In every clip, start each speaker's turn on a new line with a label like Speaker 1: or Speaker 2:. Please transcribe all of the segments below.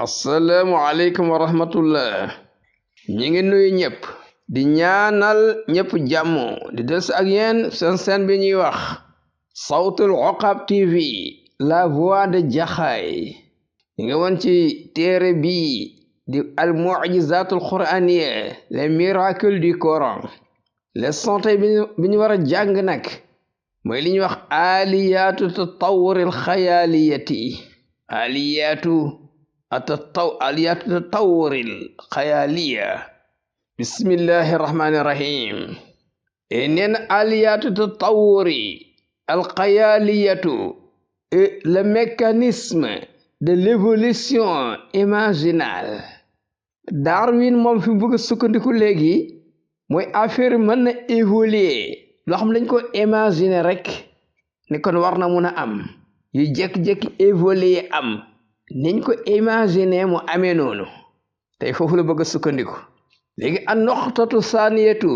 Speaker 1: assalaamu aleykum wa rahmatullah. ñi ngi nuyu ñëpp di ñaanal ñëpp jàmm di des ak yéen seen bi ñuy wax Sawtul Uqab TV, la voix de Jaxaay. ñi ngi woon ci téere bi di al mu'jizatul qur'aniyya, les miracles du Coran. leçon tey bi ñu war a jàng nag mooy li ñuy wax aliyaatu tatawuril xayaaliyati, aliyaatu tatawuril xayaaliya. bismillahi rahmani rahim. neen aliyaatu tatawuri alxayaaliyatu, le mécanisme de l'évolution imaginale. Darwin moom fi bëgg a sukkandiku léegi mooy affaire mën na évoluer loo xam dañ ko imaginer rek ni kon war na mun a am yu jékki-jékki évoluer am niñ ko imaginer mu amee noonu. tey foofu la bëgg a sukkandiku léegi an noxtatu saaniyatu,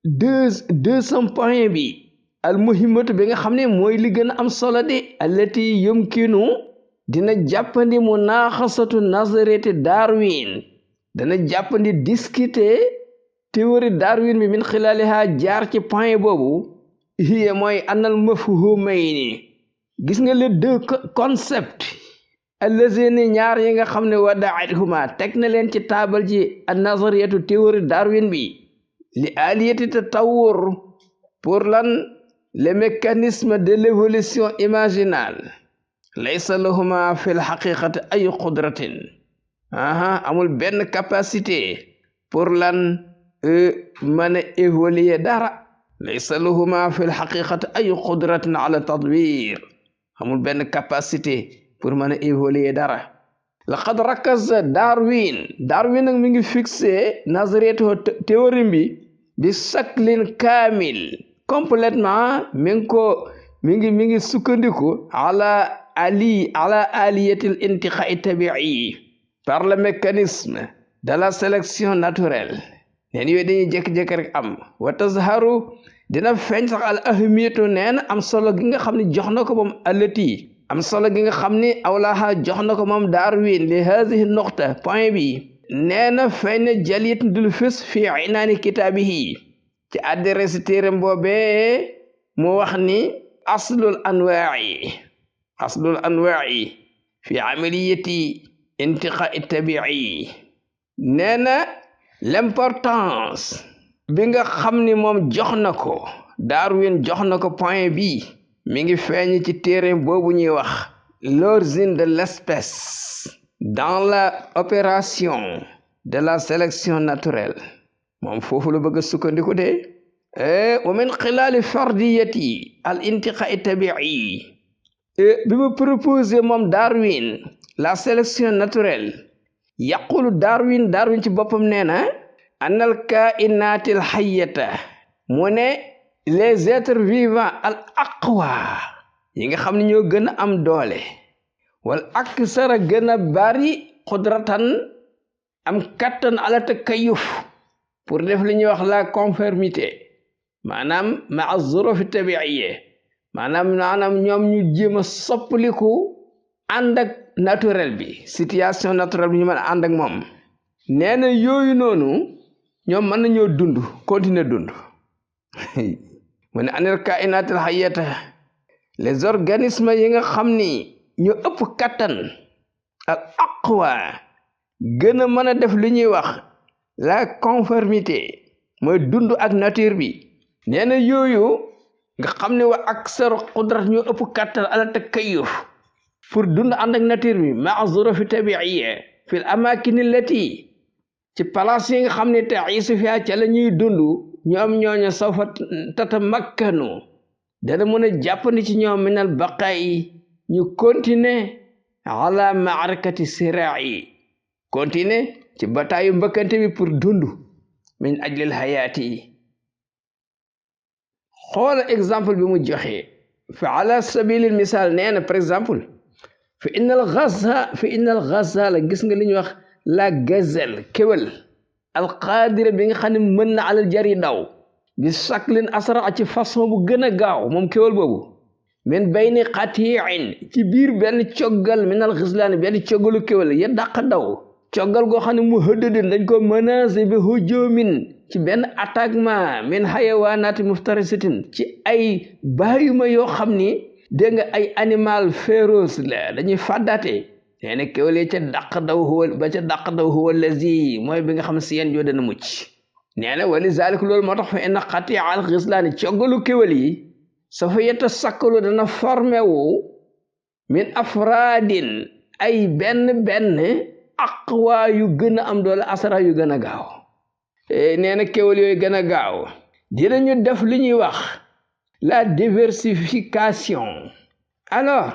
Speaker 1: deuxième point bi al muhimmatu bi nga xam ne mooy li gën a am solo de allati yumkinu dina jàppandi mu naaxasatu nazariyati Darwin, dana jàppandi discuter théorie Darwin bi min xilaaliha jaar ci point boobu. hiya mooy anal mafhumayni, gis nga les deux concepts allazini ñaar yi nga xam ne wadaatuhuma teg na leen ci taabal ji an nazariyatu théorie Darwin bi li aliyati tatawur pour lan les mécanismes de l'évolution imaginale. laysa lahuma fi lxaqiqati ay qudratin, amul benn capacité pour lan mën a évoluer dara. laysa lahuma fi lxaqiqati ay qudratin ala tadbir, amul benn capacité pour mën a évoluer dara. laqad rakaza Darwin nag mi ngi fixé nazariyatu théorie bi saklin kaamil complètement mi ngi sukkandiku ala aliyatil intiqai tabii par le mécanisme de la sélection naturelle. neen yooyu dañuy jékki-jékki rek am. wa tazharu dina feeñ sax al ahmiyatu, neen am solo gi nga xam ne jox na ko moom allati, am solo gi nga xam ne awlaha jox na ko moom Darwin li hadihi noqta point bi. nee na feeñ na jaliyat dul fis fi inaani kitaabihi ci adresse téeram boobee mu wax ni aslul anwaai fi amaliyati intiqai tabii. nee na l'importance bi nga xam ni moom jox na ko Darwin jox na ko point bi mi ngi feeñ ci téere boobu ñuy wax l'origine de l'espèce dans la opération de la sélection naturelle. moom foofu la bëgg a sukkandiku de. wa min xilaali fardiyati al intiqai tabii, bi mu proposé moom Darwin la sélection naturelle. yaqulu Darwin ci boppam nee na annal kainatil hayyata, mu ne les êtres vivants al aqwa, yi nga xam ne ñoo gën a am doole, wal aksara gën a bari qudratan am kattan ala takayuf pour def li ñuy wax la conformité, maanaam maa zurufi tabiiye, maanaam ñoom ñu jéem a soppaliku ànd ak naturel bi, situation naturelle bi ñu mën a ànd ak moom. nee na yooyu noonu ñoom mën nañoo dund continuer dund. mu ne anil kainatil hayyata, les organismes yi nga xam ni ñu ëpp kattan al aqwa gën a mën a def li ñuy wax la conformité, mooy dund ak nature bi. nee na yooyu nga xam ne wa aksaru qudrat ñu ëpp kattan ala takayuf pour dund ànd ak nature bi maa zurufi tabiiya fil amakini lati, ci place yi nga xam ne ta'isu fiha ca la ñuy dund ñoom ñooñu sawfa tatamakkanu, dana mën a jàppandi ci ñoom minal baqaayi ñu continuer ala maarakati siraa'i, continuer ci bataayu mbëkkante bi pour dund min ajlil hayaati. xoola exemple bi mu joxe fa ala sabilil misaal. nee na par exemple fi innal ghazala gis nga li ñuy wax la gazelle, kéwél alqaadira bi nga xam ne mën na alal jari daw bi saklin asra ci façon bu gën a gaaw moom kéwél boobu. min bayni qatiin ci biir benn coggal min al xislaan benn coggalu kéwél ya dàq daw coggal goo xam ne mu hëddëdin dañ ko menacé bi hujoomin ci benn attaquement min hayawaanaati muftarisatin ci ay bàyyuma yoo xam ni dégg nga ay animal féroce la dañuy fàddaate nee na kéwél ya ca dàq daw huwa lazi mooy bi nga xam si yeen joo dana mucc nee na wali zalik loolu moo tax fa inna qatia al xislaani coggalu kéwél yi sa fa yetta sakkalu dana formé wu min afraadin ay benn aqwa yu gën a am doole asara yu gën a gaaw nee na kéwél yooyu gën a gaaw dinañu def li ñuy wax la diversification alors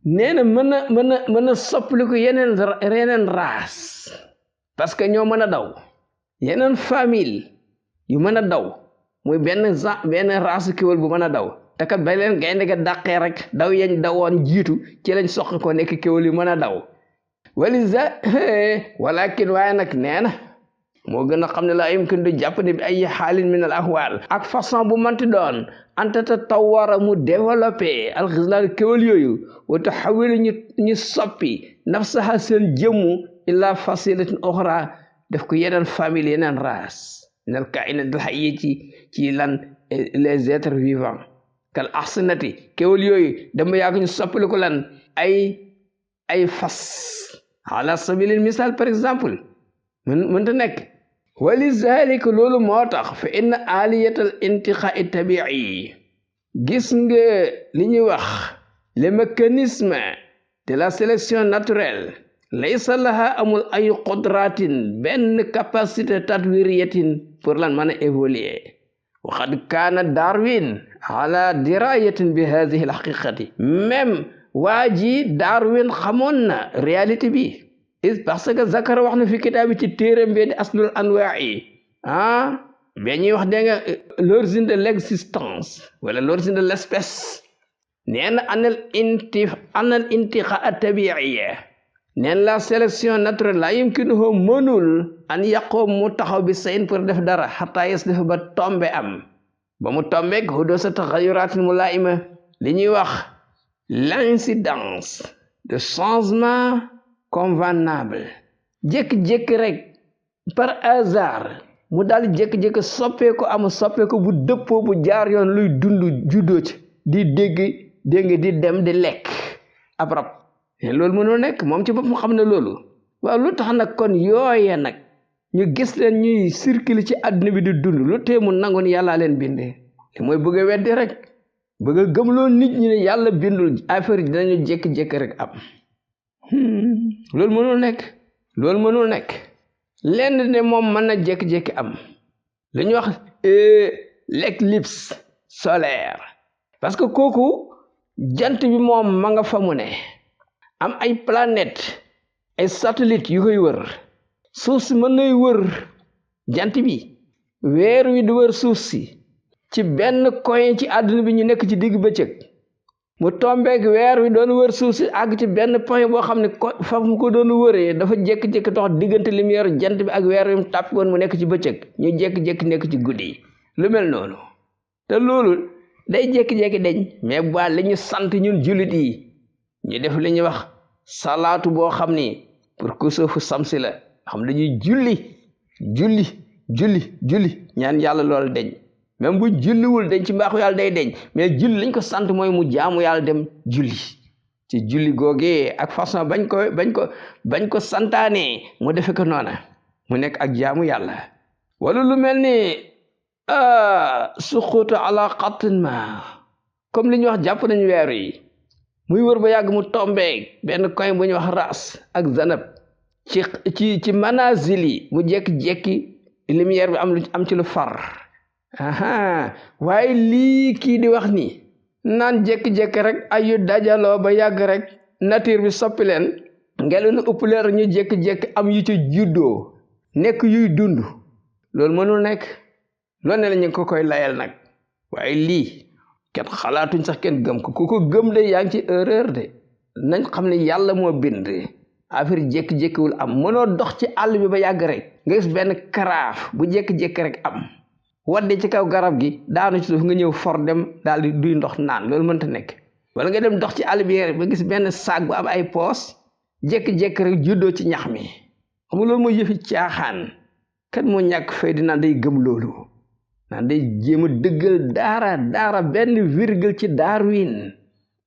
Speaker 1: nee na mën a soppaliku yeneen race parce que ñoo mën a daw yeneen famille yu mën a daw muy benn race kéwél bu mën a daw te kat ba leen gaynde ga dàqee rek daw yañ dawoon jiitu ci lañ soqi ko nekk kéwél yu mën a daw walakin waaye nag nee na moo gën a xam ne la yumkin du jàpp ne bi ay xaalin min al ahwal ak façon bu manti doon anta tatawara mu développé alxislaan kéwél yooyu wa taxawilu ñu soppi nafsaha seen jëmmu illa fasilatin oxra def ko yeneen famille yeneen race minal kainat al hayya ci lan les êtres vivants kal ahsanati kéwél yooyu dama yàgg ñu soppali ko lan ay fas ala sabilil misal par exemple mënta nekk walizalik loolu moo tax fa inna aliyatal intiqai tabii gis nga li ñuy wax le mécanisme de la sélection naturelle laysa laha amul ay qudratin benn capacité tadwiriyatin pour lan mën a évoluer waxad kaana Darwin ala dirayatin bi hadihi al haqiqati même waa ji Darwin xamoon na réalité bi parce que zakara wax na fi kitaabi ci téeram bi di aslul anwaa'i ba ñuy wax dégg nga l'origine de l'existence wala l'origine de l'espèce nee na anal intiqa tabiiya neen la sélection naturelle la yumkinuhu mënul an yaqoom mu taxaw bi sayin pour def dara xataa yes dafa ba tombe am ba mu tombeeg hudusa taxayuratin mulaa'ima li ñuy wax l'incidence de changement convenable jékki-jékki rek par hasard mu daal jékki-jékki soppeeku bu dëppoo bu jaar yoon luy dund juddoo ci di dégg di dem di lekk ab rab loolu mënul nekk moom ci boppam xam ne loolu waaw lu tax nag kon yooye nag ñu gis leen ñuy circuler ci àdduna bi di dund lu tee mu nangu ni yàllaa leen bindee te mooy bëgg a weddi rek bëgg a gëmloo nit ñi ne yàlla bindul affaire yi dinañu jékki-jékki rek am loolu mënul nekk lenn ne moom mën na jékki-jékki am lu ñuy wax l'éclipse solaire parce que kooku jant bi moom ma nga fa mu ne am ay planète ay satellite yu koy wër suuf si mën nay wër jant bi weer wi di wër suuf si ci benn coin ci àdduna bi ñu nekk ci digg bëccëg mu tombeeg weer wi doon wër suuf si àgg ci benn point boo xam ne fa mu ko doon wëree dafa jékki-jékki dox diggante lumière jant bi ak weer wi mu tàppi woon mu nekk ci bëccëg ñu jékki-jékki nekk ci guddi lu mel noonu te loolu day jékki-jékki deñ mais bu li ñu sant ñun jullit yi ñu def li ñuy wax salaatu boo xam ni pour kusuufu samsi la xam dañuy julli ñaan yàlla loolu deñ même bu julliwul dañ ci mbaaxu yàlla day deñ mais julli lañ ko sant mooy mu jaamu yàlla dem julli ci julli googee ak façon bañ ko santaane mu defe ko noona mu nekk ak jaamu yàlla wala lu mel ni suqutu ala qatin ma comme li ñuy wax jàpp nañu weer yi muy wër ba yàgg mu tombeeg benn coin bu ñuy wax ras ak zanab ci manazil yi mu jékki-jékki lumière bi am ci lu far waaye lii kii di wax ni naan jékki-jékki rek ayu dajaloo ba yàgg rek nature bi soppi leen ngelaw na ëpp leer ñu jékki-jékki am yu ci juddoo nekk yuy dund loolu mënul nekk loolu ne la ñu ko koy layal nag waaye lii kenn xalaatuñ sax kenn gëm ko ku ko gëm de yaa ngi ci erreur de nañ xam ne yàlla moo bind affaire jékki-jékkiwul am mënoo dox ci àll bi ba yàgg rek nga gis benn karaaf bu jékki-jékki rek am wadde ci kaw garab gi daanu ci suuf nga ñëw for dem daal di duy ndox naan loolu mënta nekk wala nga dem dox ci àll bi ba gis benn saag bu am ay poos jékki-jékki rek juddoo ci ñax mi xam nga loolu mooy yëfi caaxaan. kan moo ñàkk fay di naan day gëm loolu naan day jéem a dëggal daara benn virgule ci Darwin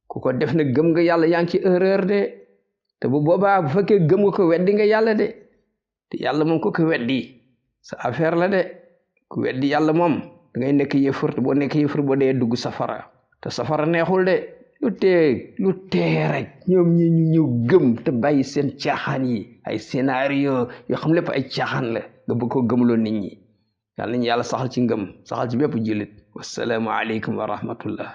Speaker 1: ku ko def na gëm nga yàlla yaa ngi ci erreur de te bu boobaa bu fekkee gëm nga ko weddi nga yàlla de te yàlla moom ko weddi sa affaire la de ku weddi yàlla moom da ngay nekk yëfër te boo nekk yëfër boo dee dugg safara te safara neexul de lu tee rek ñoom ñi ñu ñëw gëm te bàyyi seen caaxaan yi ay scénario yoo xam lépp ay caaxaan la nga bëgg ko gëmloo nit ñi yàlla nañu yàlla saxal ci ngëm saxal ci bépp jullit wassalaamu aleykum wa rahmatullah